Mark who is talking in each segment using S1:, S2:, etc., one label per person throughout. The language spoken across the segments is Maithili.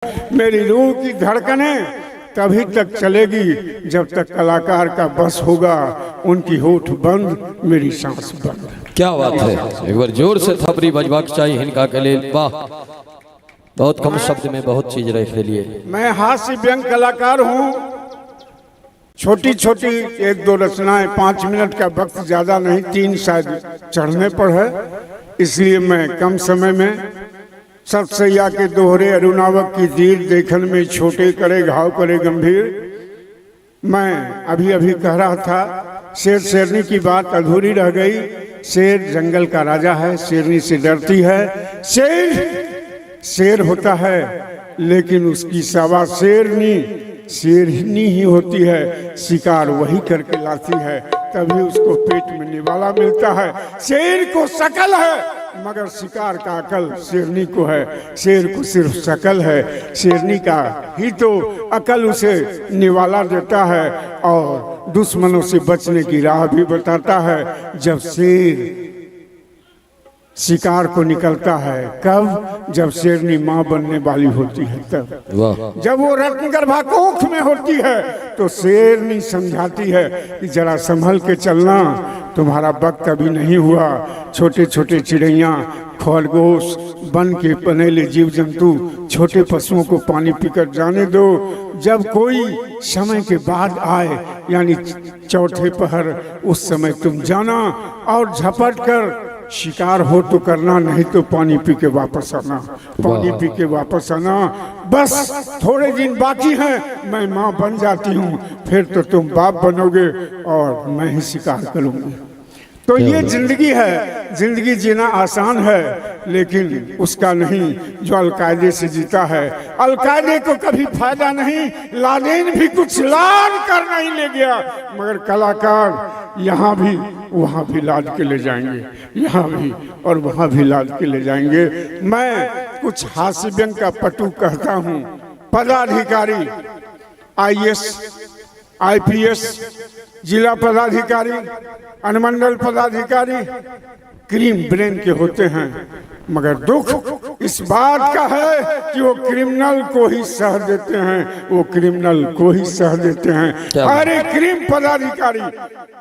S1: मेरी रूह की धड़कनें तभी तक चलेगी जब तक कलाकार का बस होगा। उनकी होठ बंद, मेरी सांस बंद।
S2: क्या बात है! एक बार जोर से थपड़ी बजबाक चाही हिनका के लेल। वाह, बहुत कम शब्द में बहुत चीज रख लिए।
S1: मैं हास्य व्यंग कलाकार हूँ। छोटी छोटी एक दो रचनाएं, 5 मिनट का वक्त, ज़्यादा नहीं, 3 शायद चढ़ने पर है, इसलिए मैं कम समय में। सतसैया के दोहरे अरुणावक की तीर, देखन में छोटे करे घाव करे गंभीर। मैं अभी अभी कह रहा था, शेर शेरनी की बात अधूरी रह गई। शेर जंगल का राजा है, शेरनी से डरती है। शेर शेर होता है, लेकिन उसकी सवा शेरनी शेरनी ही होती है। शिकार वही करके लाती है, तभी उसको पेट में निवाला मिलता है। शेर को शकल है, मगर शिकार का अकल शेरनी को है। शेर को सिर्फ शकल है, शेरनी का ही तो अकल उसे निवाला देता है और दुश्मनों से बचने की राह भी बताता है। जब शेर शिकार को निकलता है, कब? जब शेरनी माँ बनने वाली होती है तब। जब वो रत्नगर्भा कोख में होती है तो शेरनी समझाती है कि जरा संभल के चलना, तुम्हारा वक्त अभी नहीं हुआ। छोटे छोटे चिड़ैया, खरगोश, वन के बनेले जीव जंतु, छोटे पशुओं को पानी पीकर जाने दो। जब कोई समय के बाद आए, यानी चौथे पहर, उस समय तुम जाना और झपट कर शिकार हो तो करना, नहीं तो पानी पी के वापस आना, पानी पी के वापस आना। बस थोड़े दिन बाकी हैं, मैं माँ बन जाती हूँ, फिर तो तुम बाप बनोगे और मैं ही शिकार करूँगी। तो ये जिंदगी है। जिंदगी जीना आसान है, लेकिन उसका नहीं जो अलकायदे से जीता है। अलकायदे को कभी फायदा नहीं, लादेन भी कुछ लाद कर नहीं ले गया, मगर कलाकार यहाँ भी वहाँ भी लाद के ले जाएंगे, यहाँ भी और वहाँ भी लाद के ले जाएंगे। मैं कुछ हास्य व्यंग का पटु कहता हूँ। पदाधिकारी, आईएएस, आईपीएस, जिला पदाधिकारी, अनुमंडल पदाधिकारी क्रीम ब्रेन के होते हैं, मगर दुख इस बात का है कि वो क्रिमिनल को ही सह देते हैं, वो क्रिमिनल को ही सह देते हैं।
S2: क्या बात!
S1: अरे क्रीम पदाधिकारी,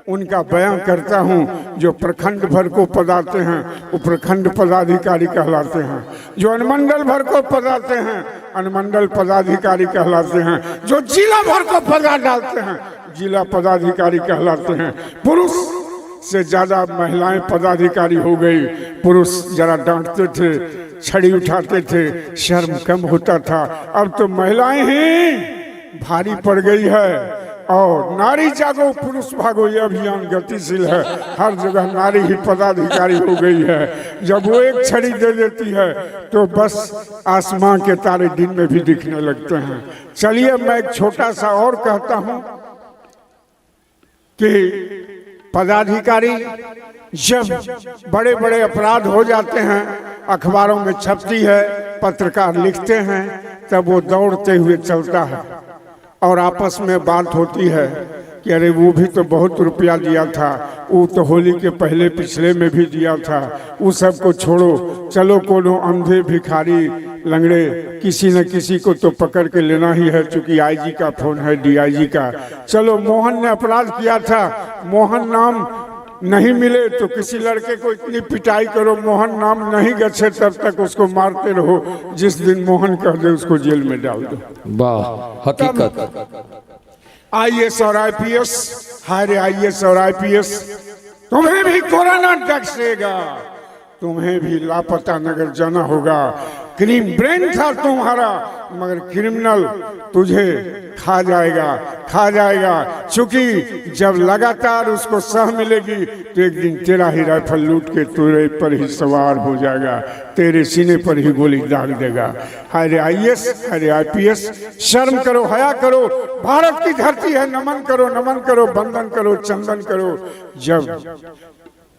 S1: उनका बयान करता हूँ। जो प्रखंड भर को पदाते हैं, वो प्रखंड पदाधिकारी कहलाते हैं। जो अनुमंडल भर को पदाते हैं, अनुमंडल पदाधिकारी कहलाते हैं। जो जिला भर को पदा डालते हैं, जिला पदाधिकारी कहलाते हैं। पुरुष से ज्यादा महिलाएं पदाधिकारी हो गई। पुरुष जरा डांटते थे, छड़ी उठाते थे, शर्म कम होता था। अब तो महिलाएं ही भारी पड़ गई है और नारी जागो, पुरुष भागो, ये अभियान गतिशील है। हर जगह नारी ही पदाधिकारी हो गई है। जब वो एक छड़ी दे देती है तो बस आसमान के तारे दिन में भी दिखने लगते हैं। चलिए, मैं एक छोटा सा और कहता हूँ कि पदाधिकारी, जब बड़े बड़े अपराध हो जाते हैं, अखबारों में छपती है, पत्रकार लिखते हैं, तब वो दौड़ते हुए चलता है और आपस में बात होती है कि अरे, वो भी तो बहुत रुपया दिया था, वो तो होली के पहले पिछले में भी दिया था, वो सबको छोड़ो, चलो कोनो अंधे, भिखारी, लंगड़े, किसी न किसी को तो पकड़ के लेना ही है, चूंकि आईजी का फोन है, डीआईजी का। चलो, मोहन ने अपराध किया था, मोहन नाम नहीं मिले तो किसी लड़के को इतनी पिटाई करो, मोहन नाम नहीं गछे तब तक उसको मारते रहो। जिस दिन मोहन कह दे, उसको जेल में डाल दो।
S2: वाह, हकीकत!
S1: आईएएस और आईपीएस, हाय रे आईएएस और आईपीएस, तुम्हें भी कोरोना डसेगा, तुम्हें भी लापता नगर जाना होगा। क्रीम ब्रेन था तुम्हारा, मगर क्रिमिनल तुझे खा जाएगा, खा जाएगा। क्योंकि जब लगातार उसको सह मिलेगी तो एक दिन तेरा ही राइफल लूट के तेरे पर ही सवार हो जाएगा, तेरे सीने पर ही गोली दाग देगा। हाय रे आईएएस, हाय रे आईपीएस, शर्म करो, हया करो। भारत की धरती है, नमन करो, नमन करो, वंदन करो, चंदन करो। जब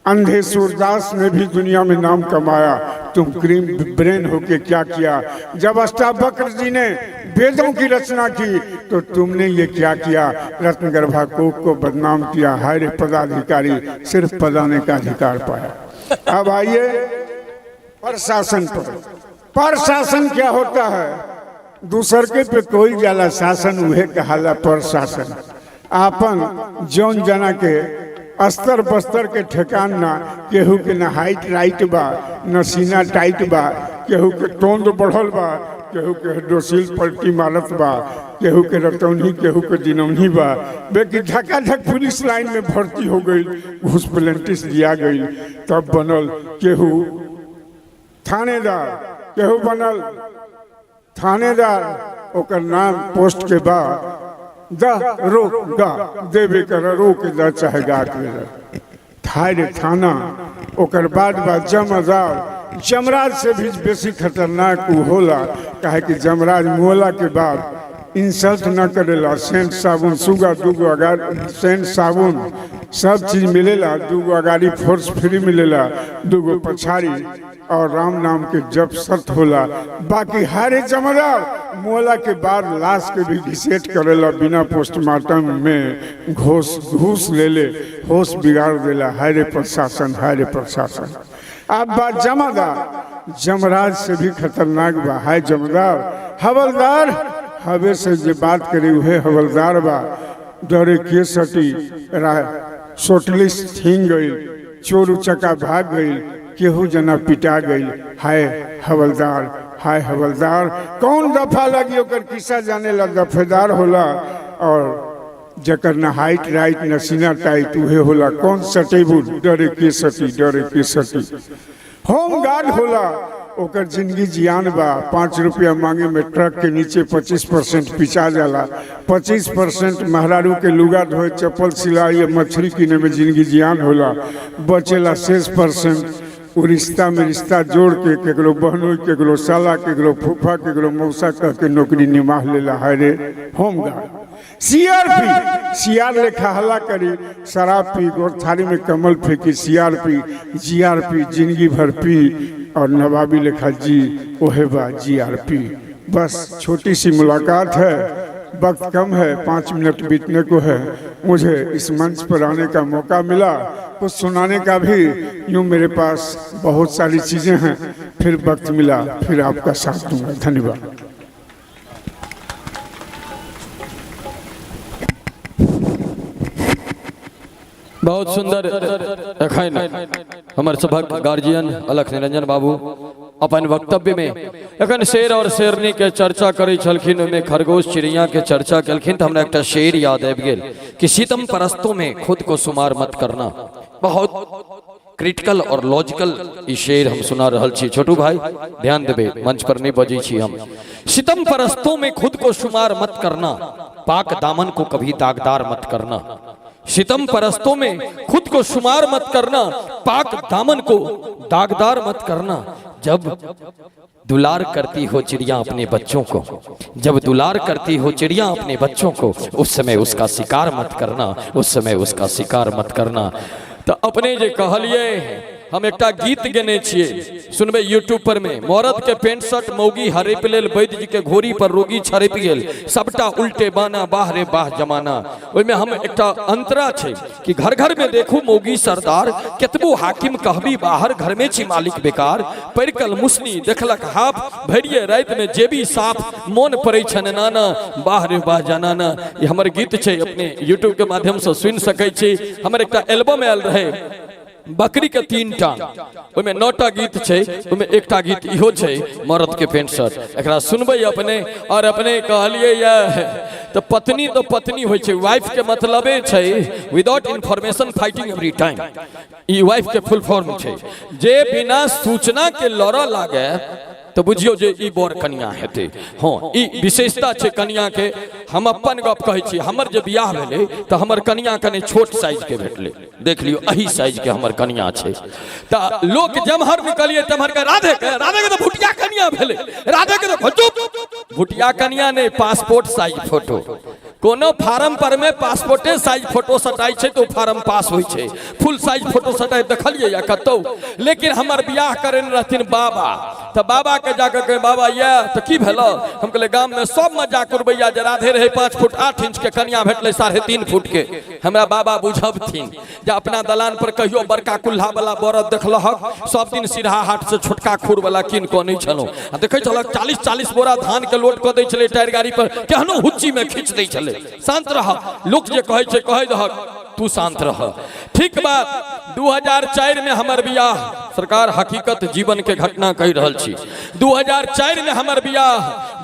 S1: अंधे सूरदास ने भी दुनिया में नाम कमाया, तुम क्रीम ब्रेन होके क्या किया? जब अष्टावक्र जी ने वेदों की रचना की तो तुमने ये क्या किया? रत्नगर्भा कोख को बदनाम किया। हाय रे पदाधिकारी, सिर्फ पदाने का अधिकार पाया। अब आइए प्रशासन पर। प्रशासन क्या होता है? दूसर के पे कोई जाला शासन उहे कहाला पर शासन। आपन जौन जना के अस्तर बस्तर के ठेकान ना, केहू के ना हाइट राइट बा न सीना टाइट बा, केहू के टोंद बढ़ल बा, केहू के डोसिल पलटी मारत बा, केहू के रतौनी केहू के दिनौनी बा। बेकी धकाधक पुलिस लाइन में भर्ती हो गई, घूस प्लेंटिस दिया गई, तब बनल केहू थानेदार, केहू बनल थानेदार, ओकर नाम पोस्ट के बा द रो गा देवे कर रो के द चाहे गा के द। थारे थाना ओकर बाद बा जमदार। जमराज से भी बेसी खतरनाक उ होला, काहे कि जमराज मोला के बाद इंसल्ट न करेला। सेंट साबुन सुगा दूगो अगार सेंट साबुन सब चीज मिलेला, दूगो अगाड़ी फोर्स फ्री मिलेला, दूगो पछाड़ी और राम नाम के जप सत होला। बाकी हारे जमदार मोला के बाद लाश के भी घिसेट करेला, बिना पोस्टमार्टम में घूस घूस ले ले होश बिगाड़ देला। हारे प्रशासन, हारे प्रशासन। अब बात जमादार, जमराज से भी खतरनाक बा। हाय जमदार हवलदार, हवे से जे बात करी उहे हवलदार बा। डरे के सटी सोटलिस थिंग गई, चोर उचका भाग गई, केहू जना पिटा गई। हाय हवलदार, हाय हवलदार। कौन दफा लगी ओकर किस्सा जाने ला दफेदार होला, और जकर न हाइट राइट न सीना टाइट उहे होला। कौन सटेबू डरे के सटी, डरे के सटी। होम गार्ड होला, ओकर जिंदगी जियान बा। 5 रुपया मांगे में ट्रक के नीचे 25% पिचा जाला। 25% मेहरारू के लुगा धोए, चप्पल सिलाई, मछली किने में जिंदगी जियान होला। बचेला शेष परसेंट उ रिश्ता में रिश्ता जोड़ के केकरो बहनोई, केकरो साला, केकरो फूफा, केकरो मौसा कह के नौकरी निमाह लेला। है रे होमगार्ड। सीआरपी सीआर लेखा हल्ला करी, शराब पी, गोर थाली में कमल फेंकी। सीआरपी जीआरपी जिंदगी भर पी और नवाबी लेखा जी ओहे बा जीआरपी। बस छोटी सी मुलाकात है, वक्त कम है, 5 मिनट बीतने को है। मुझे इस मंच पर आने का मौका मिला, कुछ सुनाने का भी। यूँ मेरे पास बहुत सारी चीज़ें हैं, फिर वक्त मिला फिर आपका साथ दूंगा। धन्यवाद।
S2: बहुत सुंदर। एखन हमर सभक गार्जियन अलख निरंजन बाबू अपन वक्तव्य में एखन शेर और शेरनी के चर्चा करै छलखिन, ओहिमे खरगोश चिड़िया के चर्चा केलखिन, तो हमरा एकटा शेर याद आबि गेल कि सितम परस्तों में खुद को शुमार मत करना। बहुत क्रिटिकल और लॉजिकल ई शेर हम सुना रहल छी। छोटू भाई ध्यान देबै, मंच पर नहीं बजै छी हम। सितम परस्तों में खुद को शुमार मत करना, पाक दामन को कभी दागदार मत करना। सितम परस्तों में खुद को शुमार मत करना, पाक दामन को दागदार मत करना। जब दुलार करती हो चिड़िया अपने बच्चों को, जब दुलार करती हो चिड़िया अपने बच्चों को, उस समय उसका शिकार मत करना, उस समय उसका शिकार मत करना। तो अपने जे कहलिए, हम एकटा गीत गेने छियै, सुनबै यूट्यूब पर में। मरद के पेंट शर्ट मौगी हड़प लेल, वैद्य जी के घोड़ी पर रोगी छड़पि गेल, सबटा उल्टे बाना, बाह रे बाह जमाना। ओहिमे हम एकटा अंतरा छै कि घर घर में देखू मौगी सरदार, केतबो हाकिम कहबी बाहर, घर में छी मालिक बेकार। परिकल मुसनी देखलक हाफ, भरिए राति में जेबी साफ, मोन पड़ै छनि नाना, बाह रे बाह जनाना। ई हमर गीत छै, अपने यूट्यूब के माध्यम से सुनि सकै छी। हमर एकटा एल्बम आयल रहै बकरी के 3 टांग, ओहिमे 9टा गीत छै, ओहिमे एकटा गीत इहो छै मरद के पेंट शर्ट। एकरा सुनबै अपने। और अपने कहलिए ये तो पत्नी तो पत्नी होइ छै, वाइफ के मतलबे छै without information fighting every time. ई वाइफ के फुल फॉर्म छै। जे बिना सूचना के लड़ऽ लागे तो बुझियो जे ई बर कनिया हेतै। हाँ, ई विशेषता छै कनिया के। हम अपन गप कहै छी, हमर जे बियाह भेलै तऽ हमर कनिया कनि छोट साइज के भेटलै। देख लियौ, एही साइज के हमर कनिया छै। तऽ लोक जमहर निकलिए तमहर के राधे के, राधे के तऽ भुटिया कनिया भेलै, राधे के तऽ चुप भुटिया कनिया नहि, पासपोर्ट साइज फोटो। कोनो फार्म पर में पासपोर्टे साइज फोटो सटाइ छै तऽ ओ फार्म पास होइ छै। फुल साइज फोटो सटाइ देखलियै या कतौ? लेकिन हमर बियाह करेने रहथिन बाबा, तऽ बाबा के जाके कहे बाबा ये तऽ की भेल? हम कहलियै गाम में सब मजाक उड़बैया जे राधे रहे 5 फुट 8 इंच के, कनिया भेटलै 3.5 फुट के। हमरा बाबा बुझबथिन जे अपना दलान पर कहियो बड़का कुल्हा वाला बरद देखलहक? सब दिन सिरहा हाट से छोटका खुर वाला कीन कऽ नहीं छलहुँ। आ देखै छलक 40-40 बोरा धान के लोड कऽ दै छलै टायर गाड़ी पर, केहनो हुच्ची में खींच दै छलै। शांत रह, लोक जे कहै छै कहै दहक, तू शांत रह। ठीक बात। 2004 में हमर बियाह, सरकार हकीकत जीवन के घटना कहि रहल छी। 2004 में हमर बियाह,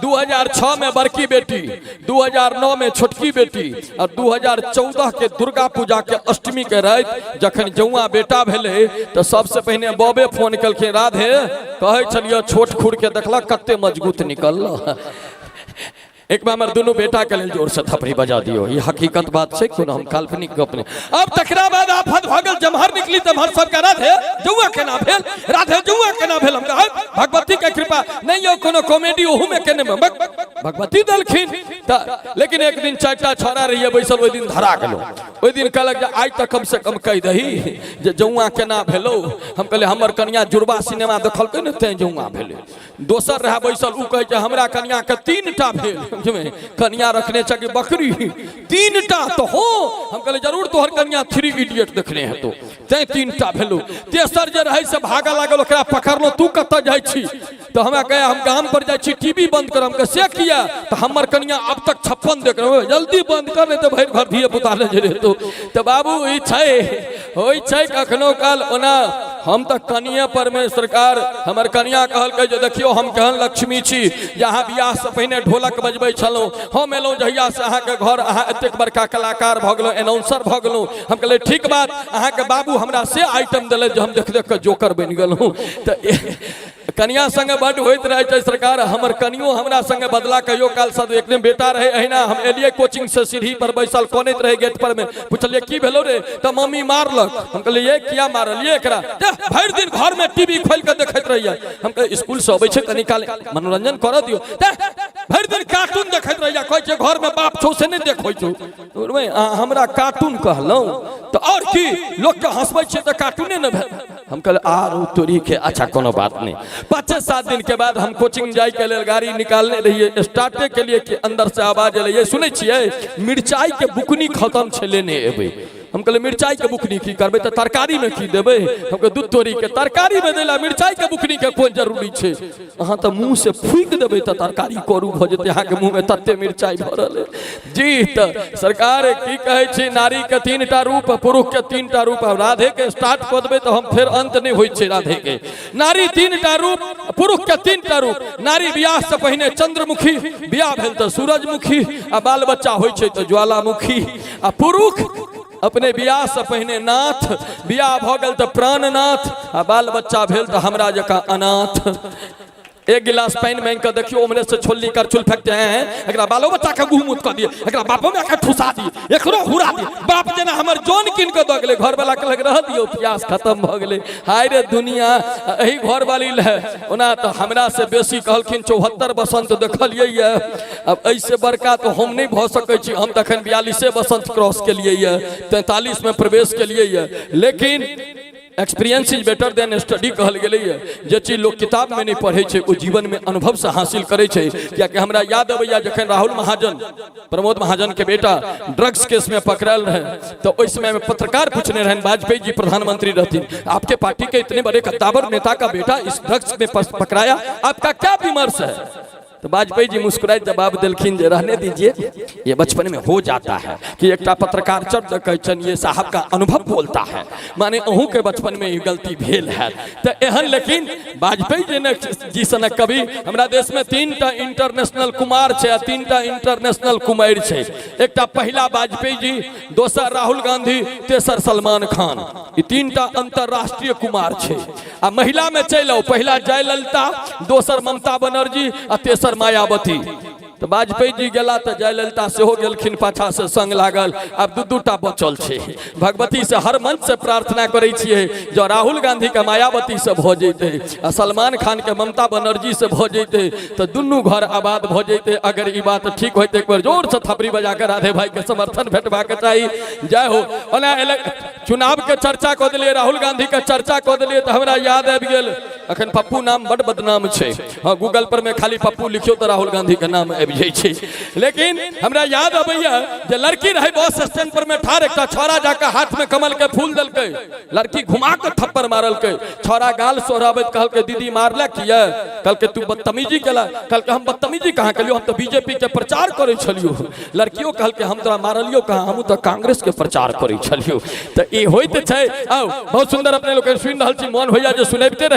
S2: 2006 में बड़की बेटी, 2009 में छोटकी बेटी और 2014 के दुर्गा पूजा के अष्टमी के राति जखन जौआ बेटा भेलै तऽ सबसे पहिने बबे फोन केलखिन, राधे कहै छलियै छोट खुर के देखलक कते मजबूत निकलल। एक बार हमर दुनू बेटा के लेल जोर से थपड़ी बजा दियो। ई हकीकत बात छै, कोनो हम काल्पनिक गप नहि। अब तकरा बाद आफत भऽ गेल, जम्हर निकली तम्हर सबके राधे जौआ केना भेल, राधे जौआ केना भेल। हम कहै भगवती के कृपा नहीं यौ, कोनो कॉमेडी ओहू में केने में भगवती देलखिन। तऽ लेकिन एक दिन चारिटा छौड़ा रहिए बैसल, ओहि दिन धरा गेलो। ओहि दिन कहलक जे आइ तऽ कम से कम कहि दही जे जौआ केना भेलो। हम कहलियै हमर कनिया जुड़वा सिनेमा देखलकै ने तैं जौआ भेलै। दोसर रहे बैसल, उ कहै छै हमरा कनिया के 3टा भेल। बुझबै कनिया रखने छै कि बकरी 3टा? तऽ हो, हम कहलियै जरूर तोहर कनिया 3 इडियट देखने हेतौ तैं 3टा भेलो। तेसर जे रहै से भागऽ लागल, ओकरा पकड़लहुँ, तू कतऽ जाइ छी? तऽ हमरा कहे हम गाम पर जाइ छी, टीवी बंद कर। हम कहे से किया? तऽ हमर कनिया अब तक 56 देख रहे, जल्दी बंद कर नहीं तऽ भरि घर धिये पुता ले जे हेतौ। तऽ बाबू ई छै, होइ छै कखनो काल। ओना हम तऽ कनिये पर में सरकार, हमर कनिया कहलकै जे देखियौ हम केहन लक्ष्मी छी जे अहाँ बियाह से पहिने ढोलक बजबै छलहुँ, हम एलहुँ जहिया से अहाँके घर अहाँ एतेक बड़का कलाकार भऽ गेलहुँ, एनाउंसर भऽ गेलहुँ। हम कहलियै ठीक बात, अहाँके बाबू हमरा से आइटम देलथि जे हम देख देख कऽ जोकर बनि गेलहुँ। तऽ कनिया संगे बड होइत रहै छै सरकार। हमर कनियो हमरा संगे बदला कहियो काल सब। एक दिन बेटा रहे अहिना, हम एलियै कोचिंग से, सीढ़ी पर बैसल कनैत रहे गेट पर में। पुछलियै की भेलो रे? तऽ मम्मी मारलक। हम कहलियै किया मारलियै एकरा? भरि दिन घर में टीवी खोलि कऽ देखैत रहैया। हम कहलियै स्कूल से अबै छै कनी काल मनोरंजन करऽ दियौ। भरि दिन कार्टून देखैत रहैया, कहै छै घर में बाप छौ से नहि देखै छौ। अहाँ हमरा कार्टून कहलहुँ तऽ आओर की लोकके हँसबै छियै तऽ कार्टूने ने भेल। हम कहलियै आर तोरी के, अच्छा कोनो बात नहीं। 5-7 दिन के बाद हम कोचिंग जाय के लेल गाड़ी निकालने रहिए, स्टार्टे के लिए कि अंदर से आवाज एलै, सुनै छियै मिरचाई के बुकनी खत्म छै लेने एबै। हम कहलियै मिरचाई के बुकनी की करबै? तऽ तरकारी में की देबै? हम कहलियै दूध तोरी के तरकारी में दैला मिरचाई के बुकनी के कोन जरूरी छै? अहाँ तऽ मुँह से फूकि देबै तऽ तरकारी करू भऽ जेतै, अहाँके मुँहमे तते मिरचाई भरल है जी। तऽ सरकार की कहै छी, नारी के 3टा रूप, पुरुष के 3टा रूप। आब राधे के स्टार्ट कऽ देबै तऽ हम फेर अंत नहि होइ छै राधे के। नारी 3टा रूप, पुरुष के 3टा रूप। नारी बियाह से पहिने चंद्रमुखी, बियाह भेल तऽ सूरजमुखी, आ बाल बच्चा होइ छै तऽ ज्वालामुखी। आ पुरुष अपने बियाह से पहिने नाथ, बियाह भऽ गेल तऽ प्राणनाथ, आ बाल बच्चा भेल तऽ हमरा जकाँ अनाथ। एक गिलास पानि मांगि कऽ देखियौ, उम्हरे से छोलनी करछुल फेंकते हैं, एकरा बालो बच्चा के मुँह मुत कऽ दिए, एकरा बापो माय के ठुसा दिए, एकरो हुरा दिए। बाप जेना हमर जोन कीन कऽ दऽ गेलै, घरवाला कहलक रह दियौ, प्यास खत्म भऽ गेलै। हाय रे दुनिया, एहि घरवाली लए। ओना तऽ हमरा से बेसी कहलखिन 74 बसंत देखलियै ये, अब एहिसे बड़का तऽ हम नहि भऽ सकै छी। हम तखन 42 बसंत क्रॉस केलियै ये, 43 में प्रवेश केलियै ये। लेकिन experience is better than study कहल गेलैए। जे चीज लोग किताब में नहीं पढ़ै छै ओ जीवन में अनुभव से हासिल करै छै। कियाकि हमरा याद अबैया जखन राहुल महाजन, प्रमोद महाजन के बेटा, ड्रग्स केस में पकड़ल रहे, तो ओहि समय में पत्रकार पूछने रहन, वाजपेयी जी प्रधानमंत्री रहथिन, आपके पार्टी के इतने बड़े कद्दावर नेता का बेटा इस ड्रग्स में पकड़ाया, आपका क्या विमर्श है? तो वाजपेयी जी मुस्कुराइत जवाब देलखिन जे रहने दीजिए, ये बचपन में हो जाता है। कि एकटा पत्रकार चट कहै छनि ये साहब का अनुभव बोलता है, माने अहूँ के बचपन में ई गलती भेल है। तऽ एहन लेकिन वाजपेयी जी ने जी सनक कवि हमरा देश में 3टा इंटरनेशनल कुमार छै आ 3टा इंटरनेशनल कुमारि छै। एकटा पहिला वाजपेयी जी, दोसर राहुल गांधी, तेसर सलमान खान। ई 3टा अंतरराष्ट्रीय कुमार छै। आ महिला में चलि आउ, पहिला जयललिता, दोसर ममता बनर्जी आ तेसर मायावती। तऽ वाजपेयी जी गेला तऽ जयललिता सेहो गेलखिन पाछा से संग लागल। आब 2-2टा बचल छै। भगवती से हर मंच से प्रार्थना करै छियै जँ राहुल गांधी के मायावती से भऽ जैतै आ सलमान खान के ममता बनर्जी से भऽ जैतै तऽ दुनू घर आबाद भऽ जैतै। अगर ई बात ठीक होइतै एक बेर जोर से थपड़ी बजा के राधे भाई के समर्थन भेटबाक चाही। जय हो। ओना चुनाव के चर्चा कऽ देलियै, राहुल गांधी के चर्चा कऽ देलियै तऽ हमरा याद आबि गेल अखन पप्पू नाम बड बदनाम छै। हाँ, गूगल पर में खाली पप्पू लिखियो तो राहुल गांधी के नाम आबि जाइ छै। लेकिन हमरा याद अबैया जे लड़की रहे बस स्टैंड पर में ठाढ़, एकटा छौड़ा जाके हाथ में कमल के फूल देलकै, लड़की घुमा के थप्पड़ मारलकै। छौड़ा गाल सोहराबैत कहलकै, दीदी मारला किया? कहलकै तू बदतमीजी केला। कहलकै हम बदतमीजी कहाँ केलियो, हम तो बीजेपी के प्रचार करै छलियो। लड़कियों कहलकै हम तोरा मारलियो कहाँ, हमहूँ तऽ कांग्रेस के प्रचार करै छलियो। तऽ ई होइत छै। आउ, बहुत सुंदर अपने लोग सुनि रहल छी, मोहन भैया जे सुनबिते रही।